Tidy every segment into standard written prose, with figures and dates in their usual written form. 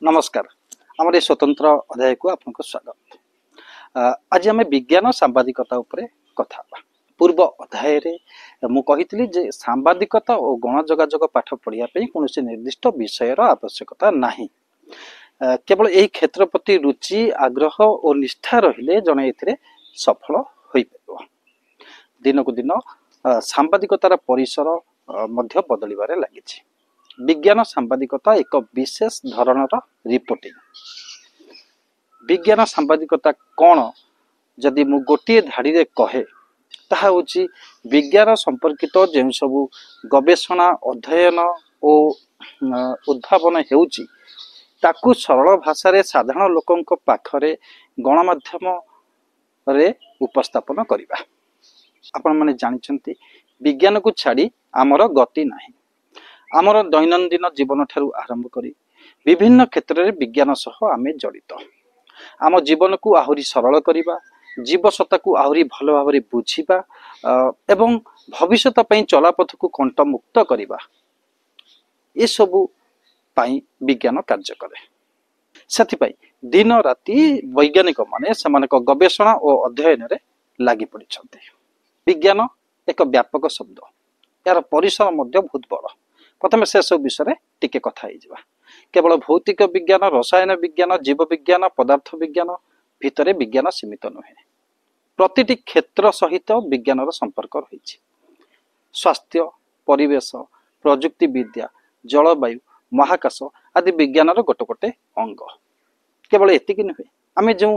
ନମସ୍କାର। ଆମର ଏ ସ୍ୱତନ୍ତ୍ର ଅଧ୍ୟାୟକୁ ଆପଣଙ୍କୁ ସ୍ୱାଗତ। ଆଜି ଆମେ ବିଜ୍ଞାନ ସାମ୍ବାଦିକତା ଉପରେ କଥା ହେବା। ପୂର୍ବ ଅଧ୍ୟାୟରେ ମୁଁ କହିଥିଲି ଯେ ସାମ୍ବାଦିକତା ଓ ଗଣଯୋଗାଯୋଗ ପାଠ ପଢ଼ିବା ପାଇଁ କୌଣସି ନିର୍ଦ୍ଦିଷ୍ଟ ବିଷୟର ଆବଶ୍ୟକତା ନାହିଁ। କେବଳ ଏହି କ୍ଷେତ୍ର ପ୍ରତି ରୁଚି, ଆଗ୍ରହ ଓ ନିଷ୍ଠା ରହିଲେ ଜଣେ ଏଥିରେ ସଫଳ ହୋଇପାରିବ। ଦିନକୁ ଦିନ ସାମ୍ବାଦିକତାର ପରିସର ମଧ୍ୟ ବଦଳିବାରେ ଲାଗିଛି। ବିଜ୍ଞାନ ସାମ୍ବାଦିକତା ଏକ ବିଶେଷ ଧରଣର ରିପୋର୍ଟିଂ। ବିଜ୍ଞାନ ସାମ୍ବାଦିକତା କ'ଣ, ଯଦି ମୁଁ ଗୋଟିଏ ଧାଡ଼ିରେ କହେ, ତାହା ହେଉଛି ବିଜ୍ଞାନ ସମ୍ପର୍କିତ ଯେଉଁ ସବୁ ଗବେଷଣା, ଅଧ୍ୟୟନ ଓ ଉଦ୍ଭାବନ ହେଉଛି, ତାକୁ ସରଳ ଭାଷାରେ ସାଧାରଣ ଲୋକଙ୍କ ପାଖରେ ଗଣମାଧ୍ୟମରେ ଉପସ୍ଥାପନ କରିବା। ଆପଣମାନେ ଜାଣିଛନ୍ତି, ବିଜ୍ଞାନକୁ ଛାଡ଼ି ଆମର ଗତି ନାହିଁ। ଆମର ଦୈନନ୍ଦିନ ଜୀବନ ଠାରୁ ଆରମ୍ଭ କରି ବିଭିନ୍ନ କ୍ଷେତ୍ରରେ ବିଜ୍ଞାନ ସହ ଆମେ ଜଡ଼ିତ। ଆମ ଜୀବନକୁ ଆହୁରି ସରଳ କରିବା, ଜୀବସତ୍ତାକୁ ଆହୁରି ଭଲ ଭାବରେ ବୁଝିବା ଏବଂ ଭବିଷ୍ୟତ ପାଇଁ ଚଲାପଥକୁ କଣ୍ଟମୁକ୍ତ କରିବା, ଏସବୁ ପାଇଁ ବିଜ୍ଞାନ କାର୍ଯ୍ୟ କରେ। ସେଥିପାଇଁ ଦିନ ରାତି ବୈଜ୍ଞାନିକମାନେ ସେମାନଙ୍କ ଗବେଷଣା ଓ ଅଧ୍ୟୟନରେ ଲାଗି ପଡ଼ିଛନ୍ତି। ବିଜ୍ଞାନ ଏକ ବ୍ୟାପକ ଶବ୍ଦ, ଏହାର ପରିସର ମଧ୍ୟ ବହୁତ ବଡ଼। ପ୍ରଥମେ ସେସବୁ ବିଷୟରେ ଟିକେ କଥା ହେଇଯିବା। କେବଳ ଭୌତିକ ବିଜ୍ଞାନ, ରସାୟନ ବିଜ୍ଞାନ, ଜୀବ ବିଜ୍ଞାନ, ପଦାର୍ଥ ବିଜ୍ଞାନ ଭିତରେ ବିଜ୍ଞାନ ସୀମିତ ନୁହେଁ। ପ୍ରତିଟି କ୍ଷେତ୍ର ସହିତ ବିଜ୍ଞାନର ସମ୍ପର୍କ ରହିଛି। ସ୍ୱାସ୍ଥ୍ୟ, ପରିବେଶ, ପ୍ରଯୁକ୍ତି ବିଦ୍ୟା, ଜଳବାୟୁ, ମହାକାଶ ଆଦି ବିଜ୍ଞାନର ଗୋଟେ ଗୋଟେ ଅଙ୍ଗ। କେବଳ ଏତିକି ନୁହେଁ, ଆମେ ଯେଉଁ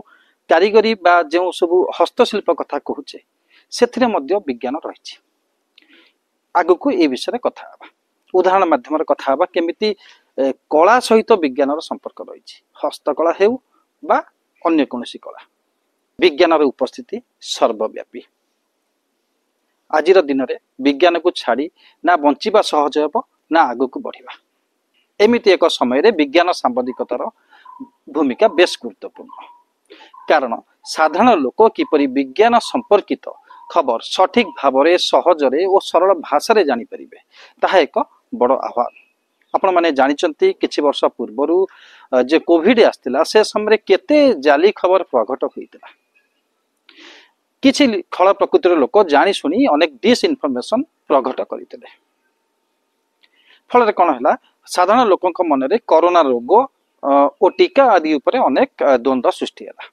କାରିଗରୀ ବା ଯେଉଁ ସବୁ ହସ୍ତଶିଳ୍ପ କଥା କହୁଛେ, ସେଥିରେ ମଧ୍ୟ ବିଜ୍ଞାନ ରହିଛି। ଆଗକୁ ଏ ବିଷୟରେ କଥା ହେବା, ଉଦାହରଣ ମାଧ୍ୟମରେ କଥା ହେବା, କେମିତି କଳା ସହିତ ବିଜ୍ଞାନର ସମ୍ପର୍କ ରହିଛି। ହସ୍ତକଳା ହେଉ ବା ଅନ୍ୟ କୌଣସି କଳା, ବିଜ୍ଞାନର ଉପସ୍ଥିତି ସର୍ବବ୍ୟାପୀ। ଆଜିର ଦିନରେ ବିଜ୍ଞାନକୁ ଛାଡ଼ି ନା ବଞ୍ଚିବା ସହଜ ହେବ, ନା ଆଗକୁ ବଢ଼ିବା। ଏମିତି ଏକ ସମୟରେ ବିଜ୍ଞାନ ସାମ୍ବାଦିକତାର ଭୂମିକା ବେଶ ଗୁରୁତ୍ୱପୂର୍ଣ୍ଣ। କାରଣ ସାଧାରଣ ଲୋକ କିପରି ବିଜ୍ଞାନ ସମ୍ପର୍କିତ ଖବର ସଠିକ ଭାବରେ, ସହଜରେ ଓ ସରଳ ଭାଷାରେ ଜାଣିପାରିବେ, ତାହା ଏକ ବଡ଼ ଆହ୍ୱାନ। ଆପଣମାନେ ଜାଣିଛନ୍ତି, କିଛି ବର୍ଷ ପୂର୍ବରୁ ଯେ କୋଭିଡ ଆସିଥିଲା, ସେ ସମୟରେ କେତେ ଜାଲି ଖବର ପ୍ରଘଟ ହୋଇଥିଲା। କିଛି ଖଳ ପ୍ରକୃତିର ଲୋକ ଜାଣିଶୁଣି ଅନେକ ଡିସଇନଫର୍ମେସନ ପ୍ରଘଟ କରିଥିଲେ। ଫଳରେ କ'ଣ ହେଲା? ସାଧାରଣ ଲୋକଙ୍କ ମନରେ କରୋନା ରୋଗ ଓ ଟୀକା ଆଦି ଉପରେ ଅନେକ ଦ୍ୱନ୍ଦ୍ୱ ସୃଷ୍ଟି ହେଲା।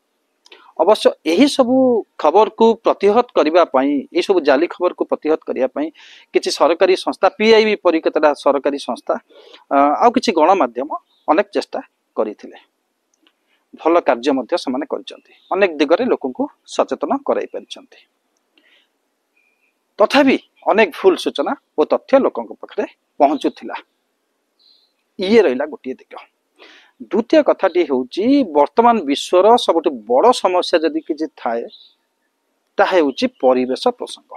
ଅବଶ୍ୟ ଏହି ସବୁ ଖବରକୁ ପ୍ରତିହତ କରିବା ପାଇଁ, ଏହିସବୁ ଜାଲି ଖବରକୁ ପ୍ରତିହତ କରିବା ପାଇଁ କିଛି ସରକାରୀ ସଂସ୍ଥା, ପିଆଇବି ପରି କେତେଟା ସରକାରୀ ସଂସ୍ଥା ଆଉ କିଛି ଗଣମାଧ୍ୟମ ଅନେକ ଚେଷ୍ଟା କରିଥିଲେ। ଭଲ କାର୍ଯ୍ୟ ମଧ୍ୟ ସେମାନେ କରିଛନ୍ତି, ଅନେକ ଦିଗରେ ଲୋକଙ୍କୁ ସଚେତନ କରାଇ ପାରିଛନ୍ତି। ତଥାପି ଅନେକ ଭୁଲ ସୂଚନା ଓ ତଥ୍ୟ ଲୋକଙ୍କ ପାଖରେ ପହଞ୍ଚୁଥିଲା। ଇଏ ରହିଲା ଗୋଟିଏ ଦିଗ। ଦ୍ୱିତୀୟ କଥାଟି ହେଉଛି, ବର୍ତ୍ତମାନ ବିଶ୍ୱର ସବୁଠୁ ବଡ଼ ସମସ୍ୟା ଯଦି କିଛି ଥାଏ, ତାହା ହେଉଛି ପରିବେଶ ପ୍ରସଙ୍ଗ।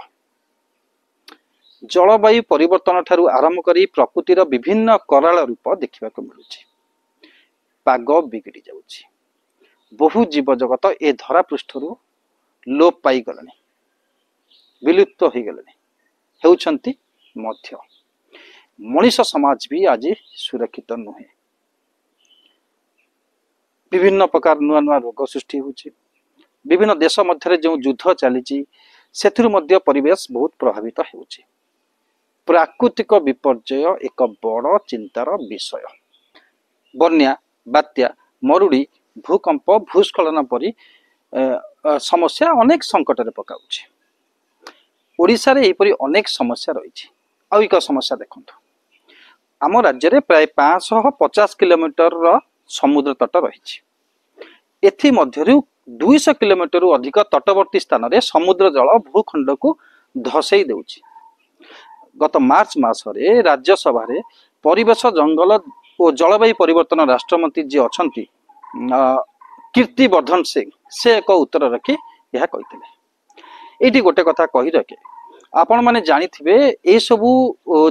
ଜଳବାୟୁ ପରିବର୍ତ୍ତନ ଠାରୁ ଆରମ୍ଭ କରି ପ୍ରକୃତିର ବିଭିନ୍ନ କରାଳ ରୂପ ଦେଖିବାକୁ ମିଳୁଛି। ପାଗ ବିଗିଡ଼ି ଯାଉଛି, ବହୁ ଜୀବଜଗତ ଏ ଧରା ପୃଷ୍ଠରୁ ଲୋପ ପାଇଗଲେଣି, ବିଲୁପ୍ତ ହୋଇଗଲେଣି, ହେଉଛନ୍ତି ମଧ୍ୟ। ମଣିଷ ସମାଜ ବି ଆଜି ସୁରକ୍ଷିତ ନୁହେଁ। ବିଭିନ୍ନ ପ୍ରକାର ନୂଆ ନୂଆ ରୋଗ ସୃଷ୍ଟି ହେଉଛି। ବିଭିନ୍ନ ଦେଶ ମଧ୍ୟରେ ଯେଉଁ ଯୁଦ୍ଧ ଚାଲିଛି, ସେଥିରୁ ମଧ୍ୟ ପରିବେଶ ବହୁତ ପ୍ରଭାବିତ ହେଉଛି। ପ୍ରାକୃତିକ ବିପର୍ଯ୍ୟୟ ଏକ ବଡ଼ ଚିନ୍ତାର ବିଷୟ। ବନ୍ୟା, ବାତ୍ୟା, ମରୁଡ଼ି, ଭୂକମ୍ପ, ଭୂସ୍ଖଳନ ପରି ସମସ୍ୟା ଅନେକ ସଙ୍କଟରେ ପକାଉଛି। ଓଡ଼ିଶାରେ ଏହିପରି ଅନେକ ସମସ୍ୟା ରହିଛି। ଆଉ ଏକ ସମସ୍ୟା ଦେଖନ୍ତୁ, ଆମ ରାଜ୍ୟରେ ପ୍ରାୟ 550 କିଲୋମିଟରର ସମୁଦ୍ର ତଟ ରହିଛି। ଏଥିମଧ୍ୟରୁ 200 କିଲୋମିଟରରୁ ଅଧିକ ତଟବର୍ତ୍ତୀ ସ୍ଥାନରେ ସମୁଦ୍ର ଜଳ ଭୂଖଣ୍ଡକୁ ଧସେଇ ଦେଉଛି। ଗତ ମାର୍ଚ୍ଚ ମାସରେ ରାଜ୍ୟସଭାରେ ପରିବେଶ, ଜଙ୍ଗଲ ଓ ଜଳବାୟୁ ପରିବର୍ତ୍ତନ ରାଷ୍ଟ୍ରମନ୍ତ୍ରୀ ଯିଏ ଅଛନ୍ତି, କୀର୍ତ୍ତିବର୍ଦ୍ଧନ ସିଂ, ସେ ଏକ ଉତ୍ତର ରଖି ଏହା କହିଥିଲେ। ଏଇଠି ଗୋଟେ କଥା କହି ରଖେ, ଆପଣମାନେ ଜାଣିଥିବେ, ଏସବୁ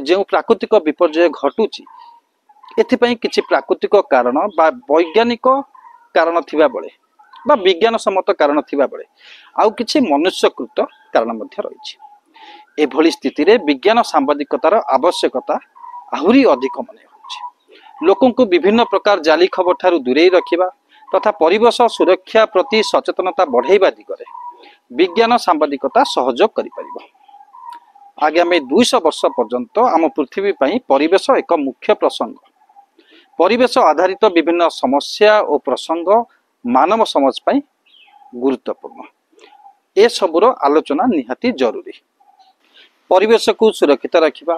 ଯେଉଁ ପ୍ରାକୃତିକ ବିପର୍ଯ୍ୟୟ ଘଟୁଛି, ଏଥିପାଇଁ କିଛି ପ୍ରାକୃତିକ କାରଣ ବା ବୈଜ୍ଞାନିକ କାରଣ ଥିବାବେଳେ ବା ବିଜ୍ଞାନ ସମ୍ମତ କାରଣ ଥିବାବେଳେ ଆଉ କିଛି ମନୁଷ୍ୟକୃତ କାରଣ ମଧ୍ୟ ରହିଛି। ଏଭଳି ସ୍ଥିତିରେ ବିଜ୍ଞାନ ସାମ୍ବାଦିକତାର ଆବଶ୍ୟକତା ଆହୁରି ଅଧିକ ମନେ ହେଉଛି। ଲୋକଙ୍କୁ ବିଭିନ୍ନ ପ୍ରକାର ଜାଲି ଖବର ଠାରୁ ଦୂରେଇ ରଖିବା ତଥା ପରିବେଶ ସୁରକ୍ଷା ପ୍ରତି ସଚେତନତା ବଢ଼ାଇବା ଦିଗରେ ବିଜ୍ଞାନ ସାମ୍ବାଦିକତା ସହଯୋଗ କରିପାରିବ। ଆଗାମୀ 200 ବର୍ଷ ପର୍ଯ୍ୟନ୍ତ ଆମ ପୃଥିବୀ ପାଇଁ ପରିବେଶ ଏକ ମୁଖ୍ୟ ପ୍ରସଙ୍ଗ। ପରିବେଶ ଆଧାରିତ ବିଭିନ୍ନ ସମସ୍ୟା ଓ ପ୍ରସଙ୍ଗ ମାନବ ସମାଜ ପାଇଁ ଗୁରୁତ୍ୱପୂର୍ଣ୍ଣ। ଏସବୁର ଆଲୋଚନା ନିହାତି ଜରୁରୀ। ପରିବେଶକୁ ସୁରକ୍ଷିତ ରଖିବା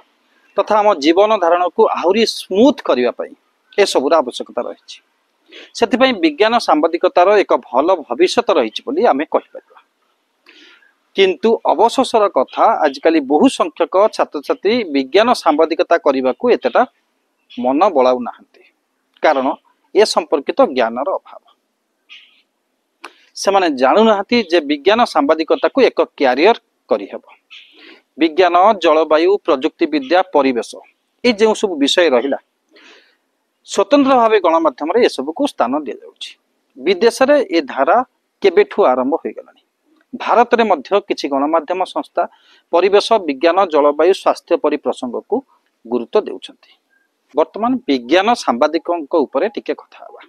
ତଥା ଆମ ଜୀବନ ଧାରଣକୁ ଆହୁରି ସ୍ମୁଥ କରିବା ପାଇଁ ଏସବୁର ଆବଶ୍ୟକତା ରହିଛି। ସେଥିପାଇଁ ବିଜ୍ଞାନ ସାମ୍ବାଦିକତାର ଏକ ଭଲ ଭବିଷ୍ୟତ ରହିଛି ବୋଲି ଆମେ କହିପାରିବା। କିନ୍ତୁ ଅବଶୋଷର କଥା, ଆଜିକାଲି ବହୁ ସଂଖ୍ୟକ ଛାତ୍ରଛାତ୍ରୀ ବିଜ୍ଞାନ ସାମ୍ବାଦିକତା କରିବାକୁ ଏତେଟା ମନ ବଳାଉ ନାହାନ୍ତି, କାରଣ ଏ ସମ୍ପର୍କିତ ଜ୍ଞାନର ଅଭାବ। ସେମାନେ ଜାଣୁନାହାନ୍ତି ଯେ ବିଜ୍ଞାନ ସାମ୍ବାଦିକତାକୁ ଏକ କ୍ୟାରିୟର କରିହେବ। ବିଜ୍ଞାନ, ଜଳବାୟୁ, ପ୍ରଯୁକ୍ତିବିଦ୍ୟା, ପରିବେଶ, ଏ ଯେଉଁ ସବୁ ବିଷୟ ରହିଲା, ସ୍ୱତନ୍ତ୍ର ଭାବେ ଗଣମାଧ୍ୟମରେ ଏସବୁକୁ ସ୍ଥାନ ଦିଆଯାଉଛି। ବିଦେଶରେ ଏ ଧାରା କେବେଠୁ ଆରମ୍ଭ ହୋଇଗଲାଣି। ଭାରତରେ ମଧ୍ୟ କିଛି ଗଣମାଧ୍ୟମ ସଂସ୍ଥା ପରିବେଶ, ବିଜ୍ଞାନ, ଜଳବାୟୁ, ସ୍ୱାସ୍ଥ୍ୟ ପରି ପ୍ରସଙ୍ଗକୁ ଗୁରୁତ୍ୱ ଦେଉଛନ୍ତି। ବର୍ତ୍ତମାନ ବିଜ୍ଞାନ ସାମ୍ବାଦିକଙ୍କ ଉପରେ ଟିକେ କଥା ହେବା।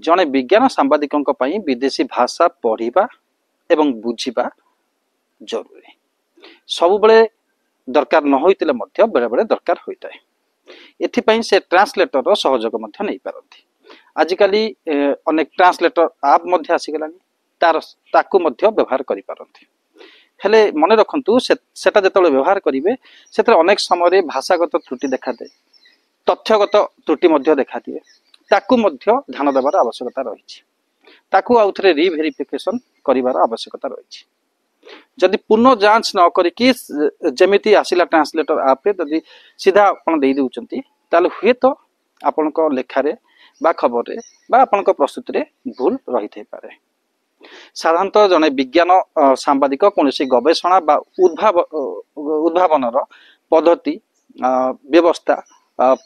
ଜଣେ ବିଜ୍ଞାନ ସାମ୍ବାଦିକଙ୍କ ପାଇଁ ବିଦେଶୀ ଭାଷା ପଢ଼ିବା ଏବଂ ବୁଝିବା ଜରୁରୀ। ସବୁବେଳେ ଦରକାର ନ ହୋଇଥିଲେ ମଧ୍ୟ ବେଳେବେଳେ ଦରକାର ହୋଇଥାଏ। ଏଥିପାଇଁ ସେ ଟ୍ରାନ୍ସଲେଟରର ସହଯୋଗ ମଧ୍ୟ ନେଇପାରନ୍ତି। ଆଜିକାଲି ଅନେକ ଟ୍ରାନ୍ସଲେଟର ଆପ୍ ମଧ୍ୟ ଆସିଗଲାଣି, ତାର ତାକୁ ମଧ୍ୟ ବ୍ୟବହାର କରିପାରନ୍ତି। ହେଲେ ମନେ ରଖନ୍ତୁ, ସେଟା ଯେତେବେଳେ ବ୍ୟବହାର କରିବେ, ସେଥିରେ ଅନେକ ସମୟରେ ଭାଷାଗତ ତ୍ରୁଟି ଦେଖାଦିଏ, ତଥ୍ୟଗତ ତ୍ରୁଟି ମଧ୍ୟ ଦେଖାଦିଏ। ତାକୁ ମଧ୍ୟ ଧ୍ୟାନ ଦେବାର ଆବଶ୍ୟକତା ରହିଛି। ତାକୁ ଆଉ ଥରେ ରିଭେରିଫିକେସନ କରିବାର ଆବଶ୍ୟକତା ରହିଛି। ଯଦି ପୁନଃ ଯାଞ୍ଚ ନ କରିକି ଯେମିତି ଆସିଲା ଟ୍ରାନ୍ସଲେଟର ଆପ୍ରେ ଯଦି ସିଧା ଆପଣ ଦେଇ ଦେଉଛନ୍ତି, ତାହେଲେ ହୁଏତ ଆପଣଙ୍କ ଲେଖାରେ ବା ଖବରରେ ବା ଆପଣଙ୍କ ପ୍ରସ୍ତୁତିରେ ଭୁଲ ରହିଥାଇପାରେ। ସାଧାରଣତଃ ଜଣେ ବିଜ୍ଞାନ ସାମ୍ବାଦିକ କୌଣସି ଗବେଷଣା ବା ଉଦ୍ଭାବନର ପଦ୍ଧତି, ବ୍ୟବସ୍ଥା,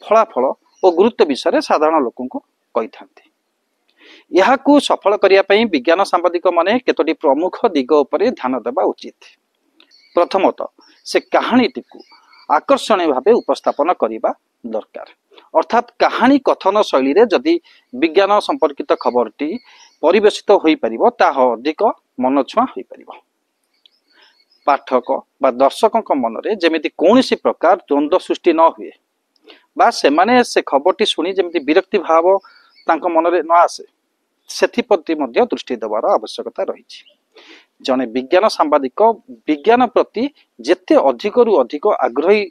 ଫଳାଫଳ ଓ ଗୁରୁତ୍ୱ ବିଷୟରେ ସାଧାରଣ ଲୋକଙ୍କୁ କହିଥାନ୍ତି। ଏହାକୁ ସଫଳ କରିବା ପାଇଁ ବିଜ୍ଞାନ ସାମ୍ବାଦିକମାନେ କେତୋଟି ପ୍ରମୁଖ ଦିଗ ଉପରେ ଧ୍ୟାନ ଦେବା ଉଚିତ। ପ୍ରଥମତଃ, ସେ କାହାଣୀଟିକୁ ଆକର୍ଷଣୀୟ ଭାବେ ଉପସ୍ଥାପନ କରିବା ଦରକାର। ଅର୍ଥାତ୍ କାହାଣୀ କଥନ ଶୈଳୀରେ ଯଦି ବିଜ୍ଞାନ ସମ୍ପର୍କିତ ଖବରଟି ପରିବେଶିତ ହୋଇପାରିବ, ତାହା ଅଧିକ ମନଛୁଆଁ ହୋଇପାରିବ। ପାଠକ ବା ଦର୍ଶକଙ୍କ ମନରେ ଯେମିତି କୌଣସି ପ୍ରକାର ଦ୍ୱନ୍ଦ୍ୱ ସୃଷ୍ଟି ନ ହୁଏ ବା ସେମାନେ ସେ ଖବରଟି ଶୁଣି ଯେମିତି ବିରକ୍ତି ଭାବ ତାଙ୍କ ମନରେ ନ ଆସେ, ସେଥିପ୍ରତି ମଧ୍ୟ ଦୃଷ୍ଟି ଦେବାର ଆବଶ୍ୟକତା ରହିଛି। ଜଣେ ବିଜ୍ଞାନ ସାମ୍ବାଦିକ ବିଜ୍ଞାନ ପ୍ରତି ଯେତେ ଅଧିକରୁ ଅଧିକ ଆଗ୍ରହୀ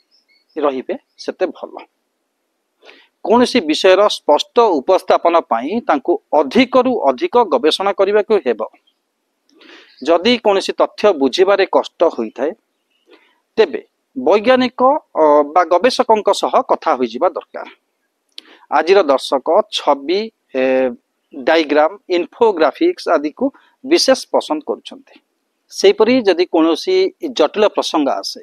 ରହିବେ, ସେତେ ଭଲ। କୌଣସି ବିଷୟର ସ୍ପଷ୍ଟ ଉପସ୍ଥାପନ ପାଇଁ ତାଙ୍କୁ ଅଧିକରୁ ଅଧିକ ଗବେଷଣା କରିବାକୁ ହେବ। ଯଦି କୌଣସି ତଥ୍ୟ ବୁଝିବାରେ କଷ୍ଟ ହୋଇଥାଏ, ତେବେ ବୈଜ୍ଞାନିକ ବା ଗବେଷକଙ୍କ ସହ କଥା ହୋଇଯିବା ଦରକାର। ଆଜିର ଦର୍ଶକ ଛବି, ଡାଇଗ୍ରାମ, ଇନଫୋଗ୍ରାଫିକ୍ସ ଆଦିକୁ ବିଶେଷ ପସନ୍ଦ କରୁଛନ୍ତି। ସେହିପରି ଯଦି କୌଣସି ଜଟିଳ ପ୍ରସଙ୍ଗ ଆସେ,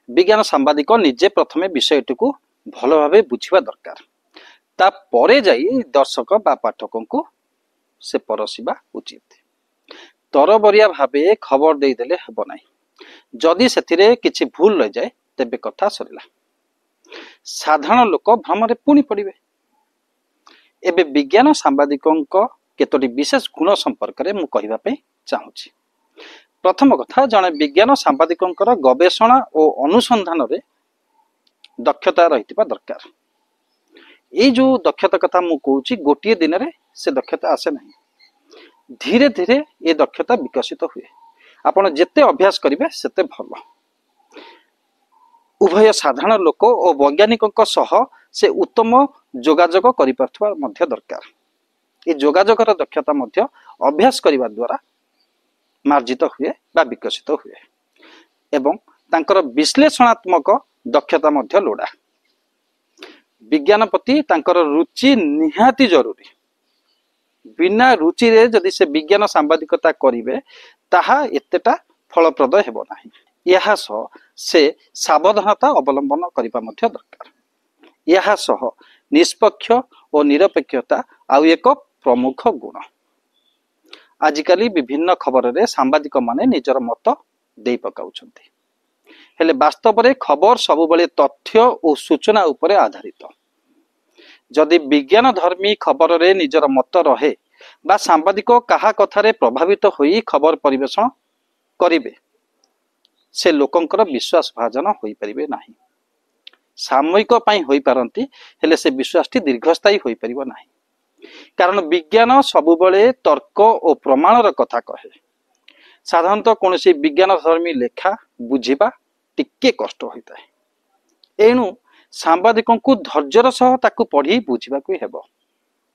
ବିଜ୍ଞାନ ସାମ୍ବାଦିକ ନିଜେ ପ୍ରଥମେ ବିଷୟଟିକୁ ଭଲ ଭାବେ ବୁଝିବା ଦରକାର। ତାପରେ ଯାଇ ଦର୍ଶକ ବା ପାଠକଙ୍କୁ ସେ ପରସିବା ଉଚିତ। ତରବରିଆ ଭାବେ ଖବର ଦେଇଦେଲେ ହେବ ନାହିଁ। ଯଦି ସେଥିରେ କିଛି ଭୁଲ ରହିଯାଏ, ତେବେ କଥା ସରିଲା, ସାଧାରଣ ଲୋକ ଭ୍ରମରେ ପୁଣି ପଡ଼ିବେ। ଏବେ ବିଜ୍ଞାନ ସାମ୍ବାଦିକଙ୍କ କେତୋଟି ବିଶେଷ ଗୁଣ ସମ୍ପର୍କରେ ମୁଁ କହିବା ପାଇଁ ଚାହୁଁଛି। ପ୍ରଥମ କଥା, ଜଣେ ବିଜ୍ଞାନ ସାମ୍ବାଦିକଙ୍କର ଗବେଷଣା ଓ ଅନୁସନ୍ଧାନରେ ଦକ୍ଷତା ରହିଥିବା ଦରକାର। ଏଇ ଯୋଉ ଦକ୍ଷତା କଥା ମୁଁ କହୁଛି, ଗୋଟିଏ ଦିନରେ ସେ ଦକ୍ଷତା ଆସେ ନାହିଁ। ଧୀରେ ଧୀରେ ଏ ଦକ୍ଷତା ବିକଶିତ ହୁଏ। ଆପଣ ଯେତେ ଅଭ୍ୟାସ କରିବେ, ସେତେ ଭଲ। ଉଭୟ ସାଧାରଣ ଲୋକ ଓ ବୈଜ୍ଞାନିକଙ୍କ ସହ ସେ ଉତ୍ତମ ଯୋଗାଯୋଗ କରିପାରୁଥିବା ମଧ୍ୟ ଦରକାର। ଏ ଯୋଗାଯୋଗର ଦକ୍ଷତା ମଧ୍ୟ ଅଭ୍ୟାସ କରିବା ଦ୍ୱାରା ମାର୍ଜିତ ହୁଏ ବା ବିକଶିତ ହୁଏ ଏବଂ ତାଙ୍କର ବିଶ୍ଳେଷଣାତ୍ମକ ଦକ୍ଷତା ମଧ୍ୟ ଲୋଡ଼ା। ବିଜ୍ଞାନ ପ୍ରତି ତାଙ୍କର ରୁଚି ନିହାତି ଜରୁରୀ। ବିନା ରୁଚିରେ ଯଦି ସେ ବିଜ୍ଞାନ ସାମ୍ବାଦିକତା କରିବେ, ତାହା ଏତେଟା ଫଳପ୍ରଦ ହେବ ନାହିଁ। ଏହା ସହ ସେ ସାବଧାନତା ଅବଲମ୍ବନ କରିବା ମଧ୍ୟ ଦରକାର। ଏହା ସହ ନିଷ୍ପକ୍ଷ ଓ ନିରପେକ୍ଷତା ଆଉ ଏକ ପ୍ରମୁଖ ଗୁଣ। ଆଜିକାଲି ବିଭିନ୍ନ ଖବରରେ ସାମ୍ବାଦିକମାନେ ନିଜର ମତ ଦେଇ ପକାଉଛନ୍ତି। ହେଲେ ବାସ୍ତବରେ ଖବର ସବୁବେଳେ ତଥ୍ୟ ଓ ସୂଚନା ଉପରେ ଆଧାରିତ। ଯଦି ବିଜ୍ଞାନ ଧର୍ମୀ ଖବରରେ ନିଜର ମତ ରହେ ବା ସାମ୍ବାଦିକ କାହା କଥାରେ ପ୍ରଭାବିତ ହୋଇ ଖବର ପରିବେଷଣ କରିବେ, ସେ ଲୋକଙ୍କର ବିଶ୍ୱାସ ଭାଜନ ହୋଇପାରିବେ ନାହିଁ। ସାମୟିକ ପାଇଁ ହୋଇପାରନ୍ତି, ହେଲେ ସେ ବିଶ୍ୱାସଟି ଦୀର୍ଘସ୍ଥାୟୀ ହୋଇପାରିବ ନାହିଁ। କାରଣ ବିଜ୍ଞାନ ସବୁବେଳେ ତର୍କ ଓ ପ୍ରମାଣର କଥା କହେ। ସାଧାରଣତଃ କୌଣସି ବିଜ୍ଞାନ ଧର୍ମୀ ଲେଖା ବୁଝିବା ଟିକେ କଷ୍ଟ ହୋଇଥାଏ। ଏଣୁ ସାମ୍ବାଦିକଙ୍କୁ ଧୈର୍ଯ୍ୟର ସହ ତାକୁ ପଢ଼ି ବୁଝିବାକୁ ହେବ।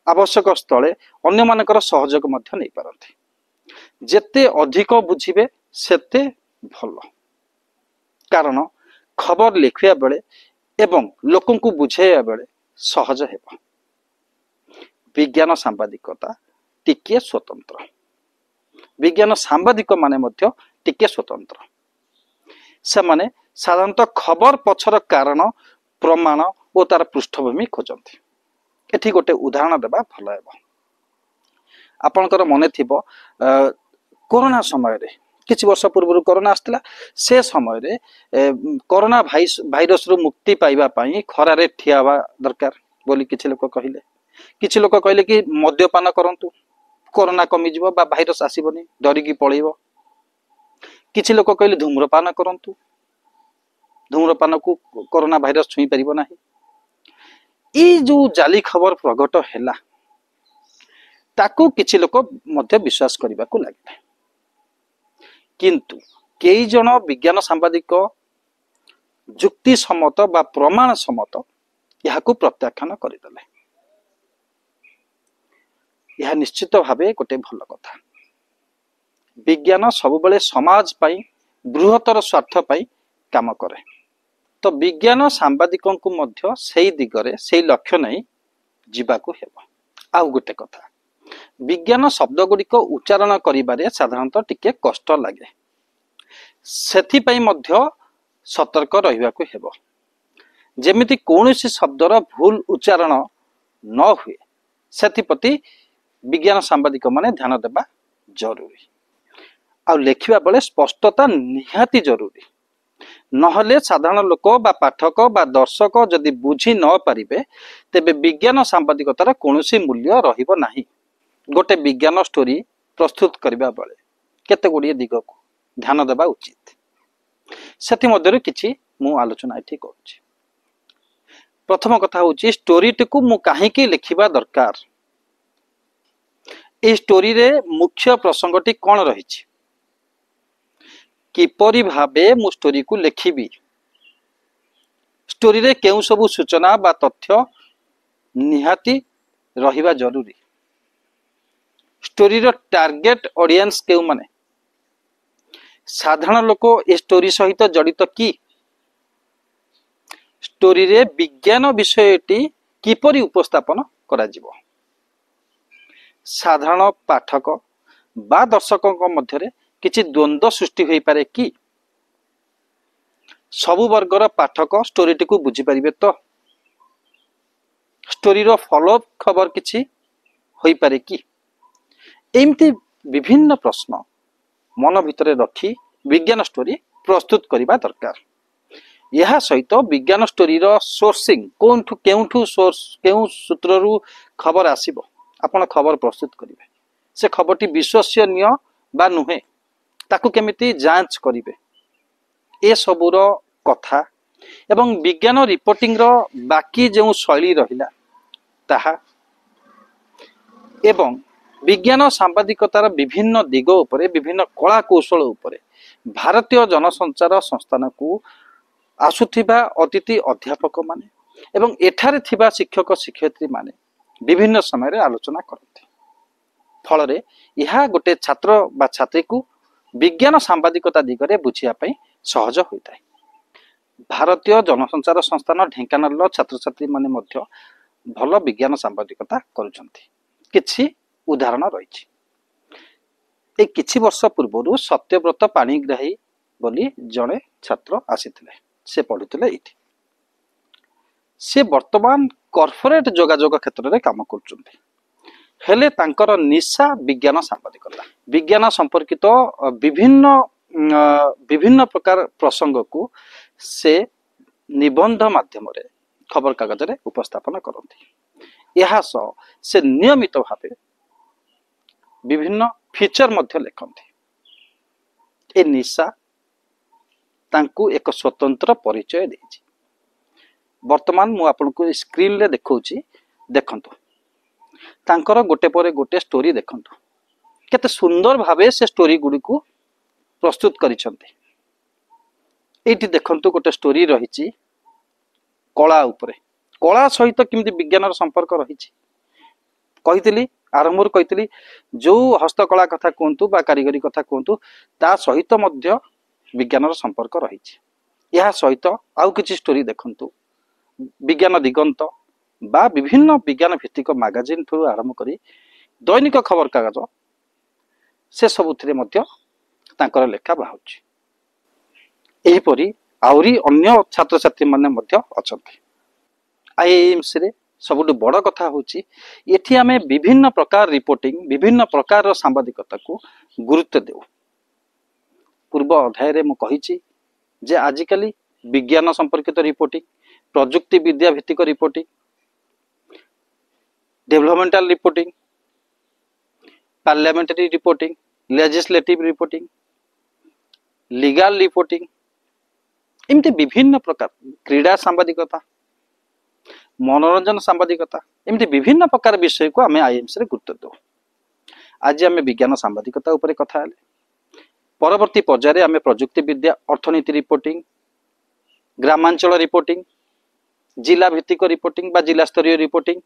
ଆବଶ୍ୟକ ସ୍ଥଳେ ଅନ୍ୟମାନଙ୍କର ସହଯୋଗ ମଧ୍ୟ ନେଇପାରନ୍ତି। ଯେତେ ଅଧିକ ବୁଝିବେ ସେତେ ଭଲ, କାରଣ ଖବର ଲେଖିବା ବେଳେ ଏବଂ ଲୋକଙ୍କୁ ବୁଝାଇବା ବେଳେ ସହଜ ହେବ। ବିଜ୍ଞାନ ସାମ୍ବାଦିକତା ଟିକିଏ ସ୍ୱତନ୍ତ୍ର, ବିଜ୍ଞାନ ସାମ୍ବାଦିକ ମାନେ ମଧ୍ୟ ଟିକିଏ ସ୍ୱତନ୍ତ୍ର। ସେମାନେ ସାଧାରଣତଃ ଖବର ପଛର କାରଣ, ପ୍ରମାଣ ଓ ତାର ପୃଷ୍ଠଭୂମି ଖୋଜନ୍ତି। ଏଠି ଗୋଟେ ଉଦାହରଣ ଦେବା ଭଲ ହେବ। ଆପଣଙ୍କର ମନେ ଥିବ, କରୋନା ସମୟରେ, କିଛି ବର୍ଷ ପୂର୍ବରୁ କରୋନା ଆସିଥିଲା, ସେ ସମୟରେ କରୋନା ଭାଇରସରୁ ମୁକ୍ତି ପାଇବା ପାଇଁ ଖରାରେ ଠିଆ ହେବା ଦରକାର ବୋଲି କିଛି ଲୋକ କହିଲେ। କିଛି ଲୋକ କହିଲେ କି ମଦ୍ୟପାନ କରନ୍ତୁ, କରୋନା କମିଯିବ ବା ଭାଇରସ ଆସିବନି, ଡରିକି ପଳେଇବ। କିଛି ଲୋକ କହିଲେ ଧୂମ୍ରପାନ କରନ୍ତୁ, ଧୂମ୍ରପାନକୁ କରୋନା ଭାଇରସ ଛୁଇଁ ପାରିବ ନାହିଁ। ଏଇ ଯୋଉ ଜାଲି ଖବର ପ୍ରଘଟ ହେଲା, ତାକୁ କିଛି ଲୋକ ମଧ୍ୟ ବିଶ୍ୱାସ କରିବାକୁ ଲାଗିଲେ। କିନ୍ତୁ କେଇ ଜଣ ବିଜ୍ଞାନ ସାମ୍ବାଦିକ ଯୁକ୍ତିସମ୍ମତ ବା ପ୍ରମାଣ ସମ୍ମତ ଏହାକୁ ପ୍ରତ୍ୟାଖ୍ୟାନ କରିଦେଲେ। ଏହା ନିଶ୍ଚିତ ଭାବେ ଗୋଟେ ଭଲ କଥା। ବିଜ୍ଞାନ ସବୁବେଳେ ସମାଜ ପାଇଁ, ବୃହତ୍ତର ସ୍ୱାର୍ଥ ପାଇଁ କାମ କରେ। ତ ବିଜ୍ଞାନ ସାମ୍ବାଦିକଙ୍କୁ ମଧ୍ୟ ସେଇ ଦିଗରେ, ସେଇ ଲକ୍ଷ୍ୟ ନେଇ ଯିବାକୁ ହେବ। ଆଉ ଗୋଟେ କଥା, ବିଜ୍ଞାନ ଶବ୍ଦ ଗୁଡ଼ିକ ଉଚ୍ଚାରଣ କରିବାରେ ସାଧାରଣତଃ ଟିକେ କଷ୍ଟ ଲାଗେ, ସେଥିପାଇଁ ମଧ୍ୟ ସତର୍କ ରହିବାକୁ ହେବ। ଯେମିତି କୌଣସି ଶବ୍ଦର ଭୁଲ ଉଚ୍ଚାରଣ ନ ହୁଏ, ସେଥିପ୍ରତି ବିଜ୍ଞାନ ସାମ୍ବାଦିକ ମାନେ ଧ୍ୟାନ ଦେବା ଜରୁରୀ। ଆଉ ଲେଖିବା ବେଳେ ସ୍ପଷ୍ଟତା ନିହାତି ଜରୁରୀ, ନହେଲେ ସାଧାରଣ ଲୋକ ବା ପାଠକ ବା ଦର୍ଶକ ଯଦି ବୁଝି ନ ପାରିବେ, ତେବେ ବିଜ୍ଞାନ ସାମ୍ବାଦିକତାର କୌଣସି ମୂଲ୍ୟ ରହିବ ନାହିଁ। ଗୋଟେ ବିଜ୍ଞାନ ଷ୍ଟୋରି ପ୍ରସ୍ତୁତ କରିବା ବେଳେ କେତେ ଗୁଡ଼ିଏ ଦିଗକୁ ଧ୍ୟାନ ଦେବା ଉଚିତ, ସେଥିମଧ୍ୟରୁ କିଛି ମୁଁ ଆଲୋଚନା ଏଠି କରୁଛି। ପ୍ରଥମ କଥା ହେଉଛି, ଷ୍ଟୋରିଟିକୁ ମୁଁ କାହିଁକି ଲେଖିବା ଦରକାର? ଏହି ଷ୍ଟୋରିରେ ମୁଖ୍ୟ ପ୍ରସଙ୍ଗଟି କ'ଣ ରହିଛି? କିପରି ଭାବେ ମୁଁ ଷ୍ଟୋରିକୁ ଲେଖିବି? ଷ୍ଟୋରିରେ କେଉଁ ସବୁ ସୂଚନା ବା ତଥ୍ୟ ନିହାତି ରହିବା ଜରୁରୀ? ଷ୍ଟୋରିର ଟାର୍ଗେଟ ଅଡିଏନ୍ସ କେଉଁମାନେ? ସାଧାରଣ ଲୋକ ଏ ଷ୍ଟୋରି ସହିତ ଜଡ଼ିତ କି? ଷ୍ଟୋରିରେ ବିଜ୍ଞାନ ବିଷୟଟି କିପରି ଉପସ୍ଥାପନ କରାଯିବ? ସାଧାରଣ ପାଠକ ବା ଦର୍ଶକଙ୍କ ମଧ୍ୟରେ କିଛି ଦ୍ୱନ୍ଦ୍ୱ ସୃଷ୍ଟି ହୋଇପାରେ କି? ସବୁ ବର୍ଗର ପାଠକ ଷ୍ଟୋରିଟିକୁ ବୁଝିପାରିବେ ତ? ଷ୍ଟୋରିର ଫଲୋଅପ୍ ଖବର କିଛି ହୋଇପାରେ କି? ଏମିତି ବିଭିନ୍ନ ପ୍ରଶ୍ନ ମନ ଭିତରେ ରଖି ବିଜ୍ଞାନ ଷ୍ଟୋରି ପ୍ରସ୍ତୁତ କରିବା ଦରକାର। ଏହା ସହିତ ବିଜ୍ଞାନ ଷ୍ଟୋରିର ସୋର୍ସିଂ, କେଉଁଠୁ କେଉଁଠୁ ସୋର୍ସ, କେଉଁ ସୂତ୍ରରୁ ଖବର ଆସିବ, ଆପଣ ଖବର ପ୍ରସ୍ତୁତ କରିବେ, ସେ ଖବରଟି ବିଶ୍ୱସନୀୟ ବା ନୁହେଁ ତାକୁ କେମିତି ଯାଞ୍ଚ କରିବେ, ଏସବୁର କଥା ଏବଂ ବିଜ୍ଞାନ ରିପୋର୍ଟିଂର ବାକି ଯେଉଁ ଶୈଳୀ ରହିଲା ତାହା ଏବଂ ବିଜ୍ଞାନ ସାମ୍ବାଦିକତାର ବିଭିନ୍ନ ଦିଗ ଉପରେ, ବିଭିନ୍ନ କଳା କୌଶଳ ଉପରେ ଭାରତୀୟ ଜନସଞ୍ଚାର ସଂସ୍ଥାନକୁ ଆସୁଥିବା ଅତିଥି ଅଧ୍ୟାପକମାନେ ଏବଂ ଏଠାରେ ଥିବା ଶିକ୍ଷକ ଶିକ୍ଷୟିତ୍ରୀମାନେ ବିଭିନ୍ନ ସମୟରେ ଆଲୋଚନା କରନ୍ତି। ଫଳରେ ଏହା ଗୋଟେ ଛାତ୍ର ବା ଛାତ୍ରୀକୁ ବିଜ୍ଞାନ ସାମ୍ବାଦିକତା ଦିଗରେ ବୁଝିବା ପାଇଁ ସହଜ ହୋଇଥାଏ। ଭାରତୀୟ ଜନସଞ୍ଚାର ସଂସ୍ଥାନ ଢେଙ୍କାନାଳର ଛାତ୍ରଛାତ୍ରୀମାନେ ମଧ୍ୟ ଭଲ ବିଜ୍ଞାନ ସାମ୍ବାଦିକତା କରୁଛନ୍ତି। କିଛି ଉଦାହରଣ ରହିଛି। ଏ କିଛି ବର୍ଷ ପୂର୍ବରୁ ସତ୍ୟବ୍ରତ ପାଣିଗ୍ରାହୀ ବୋଲି ଜଣେ ଛାତ୍ର ଆସିଥିଲେ, ସେ ପଢୁଥିଲେ ଏଇଠି। ସେ ବର୍ତ୍ତମାନ କର୍ପୋରେଟ ଯୋଗାଯୋଗ କ୍ଷେତ୍ରରେ କାମ କରୁଛନ୍ତି, ହେଲେ ତାଙ୍କର ନିଶା ବିଜ୍ଞାନ ସାମ୍ବାଦିକତା। ବିଜ୍ଞାନ ସମ୍ପର୍କିତ ବିଭିନ୍ନ ବିଭିନ୍ନ ପ୍ରକାର ପ୍ରସଙ୍ଗକୁ ସେ ନିବନ୍ଧ ମାଧ୍ୟମରେ ଖବରକାଗଜରେ ଉପସ୍ଥାପନ କରନ୍ତି। ଏହା ସହ ସେ ନିୟମିତ ଭାବେ ବିଭିନ୍ନ ଫିଚର ମଧ୍ୟ ଲେଖନ୍ତି। ଏ ନିଶା ତାଙ୍କୁ ଏକ ସ୍ୱତନ୍ତ୍ର ପରିଚୟ ଦେଇଛି। ବର୍ତ୍ତମାନ ମୁଁ ଆପଣଙ୍କୁ ସ୍କ୍ରିନରେ ଦେଖାଉଛି, ଦେଖନ୍ତୁ ତାଙ୍କର ଗୋଟେ ପରେ ଗୋଟେ ଷ୍ଟୋରି। ଦେଖନ୍ତୁ କେତେ ସୁନ୍ଦର ଭାବେ ସେ ଷ୍ଟୋରି ଗୁଡ଼ିକୁ ପ୍ରସ୍ତୁତ କରିଛନ୍ତି। ଏଇଠି ଦେଖନ୍ତୁ, ଗୋଟେ ଷ୍ଟୋରି ରହିଛି କଳା ଉପରେ। କଳା ସହିତ କେମିତି ବିଜ୍ଞାନର ସମ୍ପର୍କ ରହିଛି। କହିଥିଲି, ଆରମ୍ଭରୁ କହିଥିଲି, ଯୋଉ ହସ୍ତକଳା କଥା କୁହନ୍ତୁ ବା କାରିଗରୀ କଥା କୁହନ୍ତୁ, ତା ସହିତ ମଧ୍ୟ ବିଜ୍ଞାନର ସମ୍ପର୍କ ରହିଛି। ଏହା ସହିତ ଆଉ କିଛି ଷ୍ଟୋରି ଦେଖନ୍ତୁ। ବିଜ୍ଞାନ ଦିଗନ୍ତ ବା ବିଭିନ୍ନ ବିଜ୍ଞାନ ଭିତ୍ତିକ ମାଗାଜିନ୍ ଠାରୁ ଆରମ୍ଭ କରି ଦୈନିକ ଖବରକାଗଜ, ସେ ସବୁଥିରେ ମଧ୍ୟ ତାଙ୍କର ଲେଖା ବାହାରୁଛି। ଏହିପରି ଆହୁରି ଅନ୍ୟ ଛାତ୍ରଛାତ୍ରୀମାନେ ମଧ୍ୟ ଅଛନ୍ତି। ଆଇଆଇଏମ୍ସିରେ ସବୁଠୁ ବଡ଼ କଥା ହେଉଛି, ଏଠି ଆମେ ବିଭିନ୍ନ ପ୍ରକାର ରିପୋର୍ଟିଂ, ବିଭିନ୍ନ ପ୍ରକାରର ସାମ୍ବାଦିକତାକୁ ଗୁରୁତ୍ୱ ଦେଉ। ପୂର୍ବ ଅଧ୍ୟାୟରେ ମୁଁ କହିଛି ଯେ ଆଜିକାଲି ବିଜ୍ଞାନ ସମ୍ପର୍କିତ ରିପୋର୍ଟିଂ, ପ୍ରଯୁକ୍ତି ବିଦ୍ୟା ଭିତ୍ତିକ reporting, developmental reporting, parliamentary reporting, legislative reporting, legal reporting, ଏମିତି ବିଭିନ୍ନ ପ୍ରକାର କ୍ରୀଡ଼ା ସାମ୍ବାଦିକତା, ମନୋରଞ୍ଜନ ସାମ୍ବାଦିକତା, ଏମିତି ବିଭିନ୍ନ ପ୍ରକାର ବିଷୟକୁ ଆମେ ଆଇଏମ୍ସିରେ ଗୁରୁତ୍ୱ ଦେଉ। ଆଜି ଆମେ ବିଜ୍ଞାନ ସାମ୍ବାଦିକତା ଉପରେ କଥା ହେଲେ। ପରବର୍ତ୍ତୀ ପର୍ଯ୍ୟାୟରେ ଆମେ ପ୍ରଯୁକ୍ତି ବିଦ୍ୟା, ଅର୍ଥନୀତି ରିପୋର୍ଟିଂ, ଗ୍ରାମାଞ୍ଚଳ ରିପୋର୍ଟିଂ, ଜିଲ୍ଲା ଭିତ୍ତିକ ରିପୋର୍ଟିଂ ବା ଜିଲ୍ଲା ସ୍ତରୀୟ ରିପୋର୍ଟିଂ,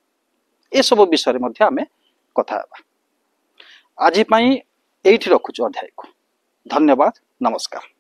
ଏସବୁ ବିଷୟରେ ମଧ୍ୟ ଆମେ କଥା ହେବା। ଆଜି ପାଇଁ ଏଇଠି ରଖୁଛୁ ଅଧ୍ୟାୟକୁ। ଧନ୍ୟବାଦ, ନମସ୍କାର।